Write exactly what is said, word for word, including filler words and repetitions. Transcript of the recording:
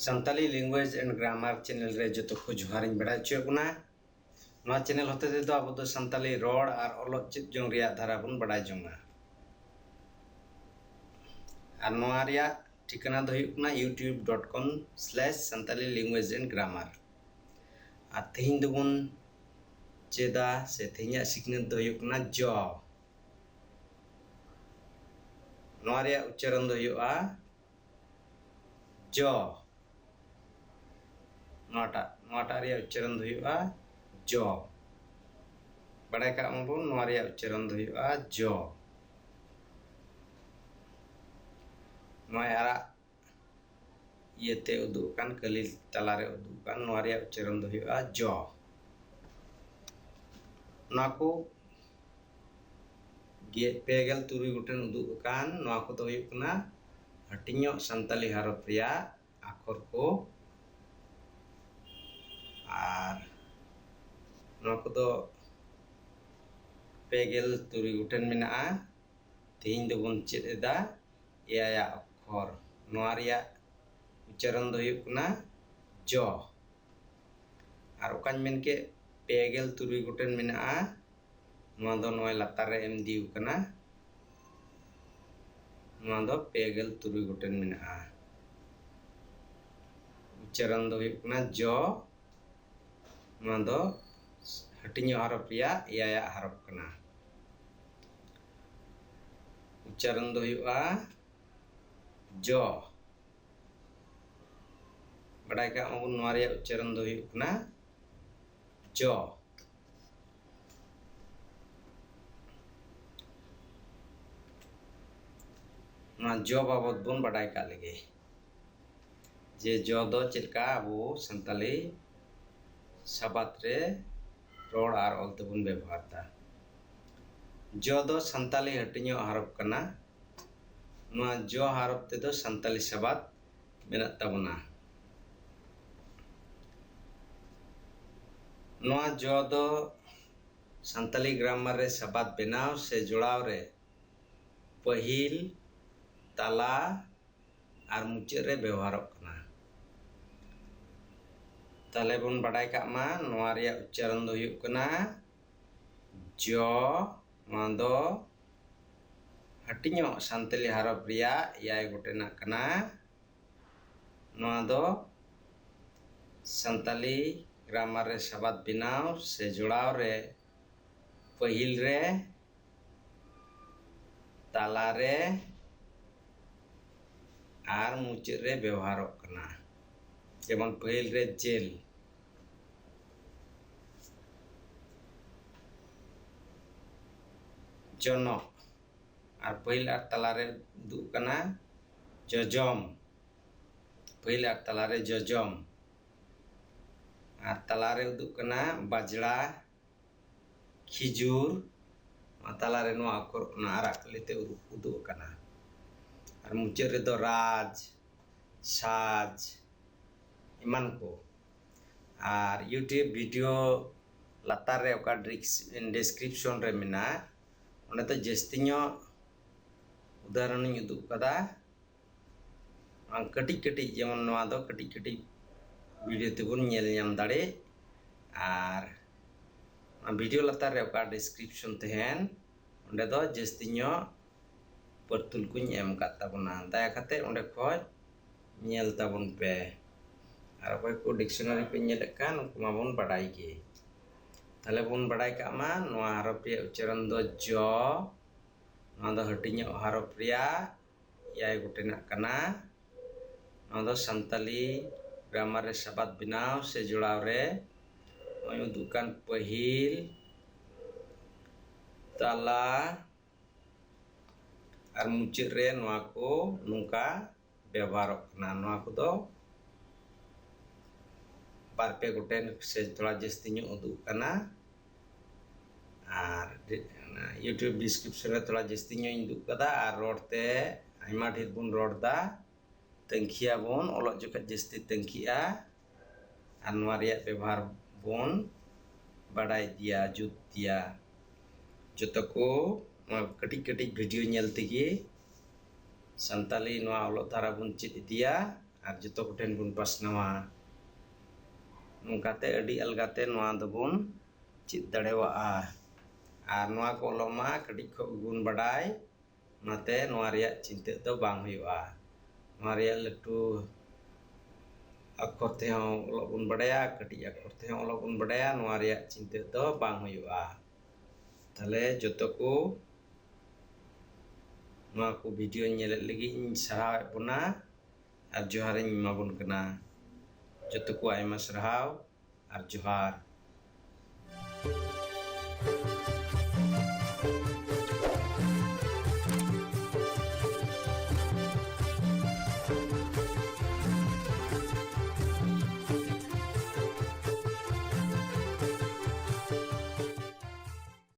Santali Language and Grammar channel ᱨᱮ ᱡᱚᱛᱚ ᱠᱚ ᱡᱚᱦᱟᱨᱤᱧ ᱵᱟᱲᱟᱭ ᱦᱚᱪᱚᱭᱮᱫ ᱵᱚᱱᱟ᱾ ᱱᱚᱣᱟ channel ᱦᱚᱛᱮ ᱛᱮᱫᱚ ᱟᱵᱚ ᱫᱚ ᱥᱟᱱᱛᱟᱞᱤ ᱨᱚᱲ ᱟᱨ ᱚᱞᱚᱜ ᱪᱮᱫ ᱡᱚᱝ ᱨᱮᱭᱟᱜ ᱫᱷᱟᱨᱟ ᱵᱚᱱ ᱵᱟᱲᱟᱭ ᱡᱚᱝᱟ᱾ ᱟᱨ ᱱᱚᱣᱟ ᱨᱮᱭᱟᱜ ᱴᱷᱤᱠᱟᱹᱱᱟ ᱫᱚ ᱦᱩᱭᱩᱜ ᱠᱟᱱᱟ youtube dot com slash santali language and grammar᱾ ᱟᱨ ᱛᱮᱦᱮᱧ ᱫᱚᱵᱚᱱ ᱪᱮᱫᱟ ᱥᱮ ᱛᱮᱦᱮᱧᱟᱜ ᱥᱤᱠᱷᱱᱟᱹᱛ ᱫᱚ ᱦᱩᱭᱩᱜ ᱠᱟᱱᱟ ᱡᱚ᱾ ᱱᱚᱣᱟ ᱨᱮᱭᱟᱜ ᱩᱪᱪᱟᱨᱚᱱ ᱫᱚ ᱦᱩᱭᱩᱜᱼᱟ ᱡᱚ᱾ ᱱᱚᱣᱟᱴᱟᱜ ᱱᱚᱣᱟᱴᱟᱜ ᱨᱮᱭᱟᱜ ᱩᱪᱪᱟᱨᱚᱱ ᱫᱚ ᱦᱩᱭᱩᱜᱼᱟ ᱡᱚ᱾ ᱵᱟᱲᱟᱭ ᱠᱟᱜ ᱢᱟᱵᱚᱱ, ᱱᱚᱣᱟ ᱨᱮᱭᱟᱜ ᱩᱪᱪᱟᱨᱚᱱ ᱫᱚ ᱦᱩᱭᱩᱜᱼᱟ ᱡᱚ᱾ ᱱᱚᱜᱼᱚᱭ ᱟᱨᱟᱜ ᱤᱭᱟᱹᱛᱮ ᱩᱫᱩᱜ ᱟᱠᱟᱱ, ᱠᱟᱹᱞᱤ ᱛᱟᱞᱟᱨᱮ ᱩᱫᱩᱜ ᱟᱠᱟᱱ, ᱱᱚᱣᱟ ᱨᱮᱭᱟᱜ ᱩᱪᱪᱟᱨᱚᱱ ᱫᱚ ᱦᱩᱭᱩᱜᱼᱟ ᱡᱚ᱾ ᱱᱚᱣᱟ ᱠᱚ ᱜᱮ ᱯᱮ ᱜᱮᱞ ᱛᱩᱨᱩᱭ ᱜᱚᱴᱮᱱ ᱩᱫᱩᱜ ᱟᱠᱟᱱ, ᱱᱚᱣᱟ ᱠᱚᱫᱚ ᱦᱩᱭᱩᱜ ᱠᱟᱱᱟ ᱦᱟᱹᱴᱤᱧᱚᱜ ᱥᱟᱱᱛᱟᱞᱤ ᱦᱚᱨᱚᱯ ᱨᱮᱭᱟᱜ ᱟᱠᱷᱚᱨ ᱠᱚ᱾ ᱟᱨ ᱱᱚᱣᱟ ᱠᱚᱫᱚ ᱯᱮ ᱜᱮᱞ ᱛᱩᱨᱩᱭ ᱜᱚᱴᱮᱱ ᱢᱮᱱᱟᱜᱼᱟ᱾ ᱛᱮᱦᱮᱧ ᱫᱚᱵᱚᱱ ᱪᱮᱫ ᱮᱫᱟ ᱮᱭᱟᱭᱟᱜ ᱟᱠᱷᱚᱨ᱾ ᱱᱚᱣᱟ ᱨᱮᱭᱟᱜ ᱩᱪᱪᱟᱨᱚᱱ ᱫᱚ ᱦᱩᱭᱩᱜ ᱠᱟᱱᱟ ᱡᱚ᱾ ᱟᱨ ᱚᱠᱟᱧ ᱢᱮᱱ ᱠᱮᱫ, ᱯᱮ ᱜᱮᱞ ᱛᱩᱨᱩᱭ ᱜᱚᱴᱮᱱ ᱢᱮᱱᱟᱜᱼᱟ᱾ ᱱᱚᱣᱟ ᱫᱚ ᱱᱚᱜᱼᱚᱭ ᱞᱟᱛᱟᱨ ᱨᱮ ᱮᱢ ᱤᱫᱤ ᱟᱠᱟᱱᱟ᱾ ᱱᱚᱣᱟ ᱫᱚ ᱯᱮ ᱜᱮᱞ ᱛᱩᱨᱩᱭ ᱜᱚᱴᱮᱱ ᱢᱮᱱᱟᱜᱼᱟ᱾ ᱩᱪᱪᱟᱨᱚᱱ ᱫᱚ ᱦᱩᱭᱩᱜ ᱠᱟᱱᱟ ᱡᱚ᱾ ᱱᱚᱣᱟ ᱫᱚ ᱦᱟᱹᱴᱤᱧᱚᱜ ᱦᱚᱨᱚᱯ ᱨᱮᱭᱟᱜ ᱮᱭᱟᱭᱟᱜ ᱦᱚᱨᱚᱯ ᱠᱟᱱᱟ᱾ ᱩᱪᱪᱟᱨᱚᱱ ᱫᱚ ᱦᱩᱭᱩᱜᱼᱟ ᱡᱚ᱾ ᱵᱟᱰᱟᱭ ᱠᱟᱜ ᱢᱟᱵᱚᱱ, ᱱᱚᱣᱟ ᱨᱮᱭᱟᱜ ᱩᱪᱪᱟᱨᱚᱱ ᱫᱚ ᱦᱩᱭᱩᱜ ᱠᱟᱱᱟ ᱡᱚ᱾ ᱱᱚᱣᱟ ᱡᱚ ᱵᱟᱵᱚᱛ ᱵᱚᱱ ᱵᱟᱰᱟᱭ ᱠᱟᱜ ᱞᱮᱜᱮ, ᱡᱮ ᱡᱚ ᱫᱚ ᱪᱮᱫ ᱞᱮᱠᱟ ᱟᱵᱚ ᱥᱟᱱᱛᱟᱞᱤ ᱥᱟᱵᱟᱫ ᱨᱮ ᱨᱚᱲ ᱟᱨ ᱚᱞ ᱛᱮᱵᱚᱱ ᱵᱮᱵᱚᱦᱟᱨ ᱮᱫᱟ᱾ ᱡᱚ ᱫᱚ ᱥᱟᱱᱛᱟᱞᱤ ᱦᱟᱹᱴᱤᱧᱚᱜ ᱦᱚᱨᱚᱯ ᱠᱟᱱᱟ᱾ ᱱᱚᱣᱟ ᱡᱚ ᱦᱚᱨᱚᱯ ᱛᱮᱫᱚ ᱥᱟᱱᱛᱟᱞᱤ ᱥᱟᱵᱟᱫ ᱢᱮᱱᱟᱜ ᱛᱟᱵᱚᱱᱟ᱾ ᱱᱚᱣᱟ ᱡᱚ ᱫᱚ ᱥᱟᱱᱛᱟᱞᱤ ᱜᱨᱟᱢᱟᱨ ᱨᱮ ᱥᱟᱵᱟᱫ ᱵᱮᱱᱟᱣ ᱥᱮ ᱡᱚᱲᱟᱣ ᱨᱮ ᱯᱟᱹᱦᱤᱞ, ᱛᱟᱞᱟ ᱟᱨ ᱢᱩᱪᱟᱹᱫ ᱨᱮ ᱵᱮᱣᱦᱟᱨᱚᱜ ᱠᱟᱱᱟ᱾ ᱛᱟᱦᱞᱮ ᱵᱚᱱ ᱵᱟᱰᱟᱭ ᱠᱟᱜ ᱢᱟ, ᱱᱚᱣᱟ ᱨᱮᱭᱟᱜ ᱩᱪᱪᱟᱨᱚᱱ ᱫᱚ ᱦᱩᱭᱩᱜ ᱠᱟᱱᱟ ᱡᱚ᱾ ᱱᱚᱣᱟ ᱫᱚ ᱦᱟᱹᱴᱤᱧᱚᱜ ᱥᱟᱱᱛᱟᱞᱤ ᱦᱟᱨᱚᱯ ᱨᱮᱭᱟᱜ ᱮᱭᱟᱭ ᱜᱚᱴᱮᱱᱟᱜ ᱠᱟᱱᱟ᱾ ᱱᱚᱣᱟ ᱫᱚ ᱥᱟᱱᱛᱟᱞᱤ ᱜᱨᱟᱢᱟᱨ ᱨᱮ ᱥᱟᱵᱟᱫ ᱵᱮᱱᱟᱣ ᱥᱮ ᱡᱚᱲᱟᱣ ᱨᱮ ᱯᱟᱹᱦᱤᱞ ᱨᱮ, ᱛᱟᱞᱟ ᱨᱮ ᱟᱨ ᱢᱩᱪᱟᱹᱫ ᱨᱮ ᱵᱮᱣᱦᱟᱨᱚᱜ ᱠᱟᱱᱟ᱾ ᱡᱮᱢᱚᱱ ᱯᱟᱹᱦᱤᱞ ᱨᱮ ᱡᱮᱞ, ᱡᱚᱱᱚᱜ, ᱟᱨ ᱯᱟᱹᱦᱤᱞ ᱟᱨ ᱛᱟᱞᱟ ᱨᱮ ᱩᱫᱩᱜ ᱠᱟᱱᱟ ᱡᱚᱡᱚᱢ᱾ ᱯᱟᱹᱦᱤᱞ ᱟᱨ ᱛᱟᱞᱟ ᱨᱮ ᱡᱚᱡᱚᱢ, ᱟᱨ ᱛᱟᱞᱟ ᱨᱮ ᱩᱫᱩᱜ ᱠᱟᱱᱟ ᱵᱟᱡᱽᱲᱟ, ᱠᱷᱤᱡᱩᱨ᱾ ᱱᱚᱣᱟ ᱛᱟᱞᱟ ᱨᱮ ᱱᱚᱣᱟ ᱚᱠᱷᱚᱨ ᱚᱱᱟ ᱟᱨᱟᱜ ᱠᱟᱹᱞᱤ ᱛᱮ ᱩᱫᱩᱜ, ᱩᱫᱩᱜ ᱟᱠᱟᱱᱟ᱾ ᱟᱨ ᱢᱩᱪᱟᱹᱫ ᱨᱮᱫᱚ ᱨᱟᱡᱽ, ᱥᱟᱡᱽ, ᱮᱢᱟᱱ ᱠᱚ᱾ ᱟᱨ YouTube video ᱞᱟᱛᱟᱨ ᱨᱮ ᱚᱠᱟ ᱰᱤᱥᱠᱨᱤᱯᱥᱚᱱ ᱨᱮ ᱢᱮᱱᱟᱜᱼᱟ, ᱚᱸᱰᱮ ᱫᱚ ᱡᱟᱹᱥᱛᱤ ᱧᱚᱜ ᱩᱫᱟᱦᱚᱨᱚᱱᱤᱧ ᱩᱫᱩᱜ ᱠᱟᱫᱟ᱾ ᱠᱟᱹᱴᱤᱡ ᱠᱟᱹᱴᱤᱡ, ᱡᱮᱢᱚᱱ ᱱᱚᱣᱟ ᱫᱚ ᱠᱟᱹᱴᱤᱡ ᱠᱟᱹᱴᱤᱡ video ᱛᱮᱵᱚᱱ ᱧᱮᱞ ᱧᱟᱢ ᱫᱟᱲᱮᱭᱟᱜ᱾ ᱟᱨ ᱚᱱᱟ video ᱞᱟᱛᱟᱨ ᱨᱮ ᱚᱠᱟ ᱰᱤᱥᱠᱨᱤᱯᱥᱚᱱ ᱛᱟᱦᱮᱱ, ᱚᱸᱰᱮ ᱫᱚ ᱡᱟᱹᱥᱛᱤ ᱧᱚᱜ ᱯᱟᱹᱨᱛᱩᱞ ᱠᱚᱧ ᱮᱢ ᱟᱠᱟᱫ ᱛᱟᱵᱚᱱᱟ᱾ ᱫᱟᱭᱟ ᱠᱟᱛᱮ ᱚᱸᱰᱮ ᱠᱷᱚᱡ ᱧᱮᱞ ᱛᱟᱵᱚᱱ ᱯᱮ᱾ ᱟᱨ ᱚᱠᱚᱭ ᱠᱚ ᱰᱤᱠᱥᱚᱱᱟᱨᱤ ᱯᱮ ᱧᱮᱞᱮᱫ ᱠᱟᱱ, ᱩᱱᱠᱩ ᱢᱟᱵᱚᱱ ᱵᱟᱰᱟᱭ ᱜᱮ᱾ ᱛᱟᱦᱞᱮ ᱵᱚᱱ ᱵᱟᱰᱟᱭ ᱠᱟᱜ ᱢᱟ, ᱱᱚᱣᱟ ᱦᱚᱨᱚᱯ ᱨᱮᱭᱟᱜ ᱩᱪᱪᱟᱨᱚᱱ ᱫᱚ ᱡᱚ᱾ ᱱᱚᱣᱟ ᱫᱚ ᱦᱟᱹᱴᱤᱧᱚᱜ ᱦᱚᱨᱚᱯ ᱨᱮᱭᱟᱜ ᱮᱭᱟᱭ ᱜᱚᱴᱮᱱᱟᱜ ᱠᱟᱱᱟ᱾ ᱱᱚᱣᱟ ᱫᱚ ᱥᱟᱱᱛᱟᱞᱤ ᱜᱨᱟᱢᱟᱨ ᱨᱮ ᱥᱟᱵᱟᱫ ᱵᱮᱱᱟᱣ ᱥᱮ ᱡᱚᱲᱟᱣ ᱨᱮ ᱱᱚᱜᱼᱚᱭ ᱩᱫᱩᱜ ᱠᱟᱱ ᱯᱟᱹᱦᱤᱞ, ᱛᱟᱞᱟ ᱟᱨ ᱢᱩᱪᱟᱹᱫ ᱨᱮ ᱱᱚᱣᱟ ᱠᱚ ᱱᱚᱝᱠᱟ ᱵᱮᱵᱚᱦᱟᱨᱚᱜ ᱠᱟᱱᱟ᱾ ᱱᱚᱣᱟ ᱠᱚᱫᱚ ᱵᱟᱨ ᱯᱮ ᱜᱚᱴᱮᱱ ᱥᱮ ᱛᱷᱚᱲᱟ ᱡᱟᱹᱥᱛᱤ ᱧᱚᱜ ᱩᱫᱩᱜ ᱠᱟᱱᱟ᱾ ᱟᱨ ᱰᱤ-, ᱚᱱᱟ YouTube ᱰᱤᱥᱠᱨᱤᱯᱥᱚᱱ ᱨᱮ ᱛᱷᱚᱲᱟ ᱡᱟᱹᱥᱛᱤ ᱧᱚᱜ ᱤᱧ ᱩᱫᱩᱜ ᱠᱟᱫᱟ, ᱟᱨ ᱨᱚᱲ ᱛᱮ ᱟᱭᱢᱟ ᱰᱷᱮᱨ ᱵᱚᱱ ᱨᱚᱲ ᱫᱟ᱾ ᱛᱟᱹᱝᱠᱷᱤᱭᱟᱵᱚᱱ, ᱚᱞᱚᱜ ᱡᱚᱠᱷᱚᱱ ᱡᱟᱹᱥᱛᱤ ᱛᱟᱹᱝᱠᱷᱤᱜᱼᱟ, ᱟᱨ ᱱᱚᱣᱟ ᱨᱮᱭᱟᱜ ᱵᱮᱵᱚᱦᱟᱨ ᱵᱚᱱ ᱵᱟᱰᱟᱭ ᱤᱫᱤᱭᱟ, ᱡᱩᱛ ᱤᱫᱤᱭᱟ᱾ ᱡᱚᱛᱚ ᱠᱚ ᱱᱚᱣᱟ ᱠᱟᱹᱴᱤᱡ ᱠᱟᱹᱴᱤᱡ video ᱧᱮᱞ ᱛᱮᱜᱮ ᱥᱟᱱᱛᱟᱞᱤ ᱱᱚᱣᱟ ᱚᱞᱚᱜ ᱫᱷᱟᱨᱟ ᱵᱚᱱ ᱪᱮᱫ ᱤᱫᱤᱭᱟ ᱟᱨ ᱡᱚᱛᱚ ᱠᱚᱴᱷᱮᱱ ᱵᱚᱱ ᱯᱟᱥᱱᱟᱣᱟ᱾ ᱱᱚᱝᱠᱟᱛᱮ ᱟᱹᱰᱤ ᱟᱞᱜᱟᱛᱮ ᱱᱚᱣᱟ ᱫᱚᱵᱚᱱ ᱪᱮᱫ ᱫᱟᱲᱮᱭᱟᱜᱼᱟ᱾ ᱟᱨ ᱱᱚᱣᱟ ᱠᱚ ᱚᱞᱚᱜ ᱢᱟ ᱠᱟᱹᱴᱤᱡ ᱠᱷᱚᱱ ᱜᱮᱵᱚᱱ ᱵᱟᱰᱟᱭ, ᱚᱱᱟᱛᱮ ᱱᱚᱣᱟ ᱨᱮᱭᱟᱜ ᱪᱤᱱᱛᱟᱹ ᱫᱚ ᱵᱟᱝ ᱦᱩᱭᱩᱜᱼᱟ᱾ ᱱᱚᱣᱟ ᱨᱮᱭᱟᱜ ᱞᱟᱹᱴᱩ ᱟᱠᱷᱚᱨ ᱛᱮᱦᱚᱸ ᱚᱞᱚᱜ ᱵᱚᱱ ᱵᱟᱰᱟᱭᱟ, ᱠᱟᱹᱴᱤᱡ ᱟᱠᱷᱚᱨ ᱛᱮᱦᱚᱸ ᱚᱞᱚᱜ ᱵᱚᱱ ᱵᱟᱰᱟᱭᱟ, ᱱᱚᱣᱟ ᱨᱮᱭᱟᱜ ᱪᱤᱱᱛᱟᱹ ᱫᱚ ᱵᱟᱝ ᱦᱩᱭᱩᱜᱼᱟ᱾ ᱛᱟᱦᱞᱮ ᱡᱚᱛᱚ ᱠᱚ ᱱᱚᱣᱟ ᱠᱚ ᱵᱷᱤᱰᱤᱭᱳ ᱧᱮᱞᱮᱫ ᱞᱟᱹᱜᱤᱫ ᱤᱧ ᱥᱟᱨᱦᱟᱣᱮᱫ ᱵᱚᱱᱟ ᱟᱨ ᱡᱚᱦᱟᱨᱤᱧ ᱮᱢᱟᱵᱚᱱ ᱠᱟᱱᱟ᱾ ᱡᱚᱛᱚ ᱠᱚ ᱟᱭᱢᱟ ᱥᱟᱨᱦᱟᱣ ᱟᱨ ᱡᱚᱦᱟᱨ᱾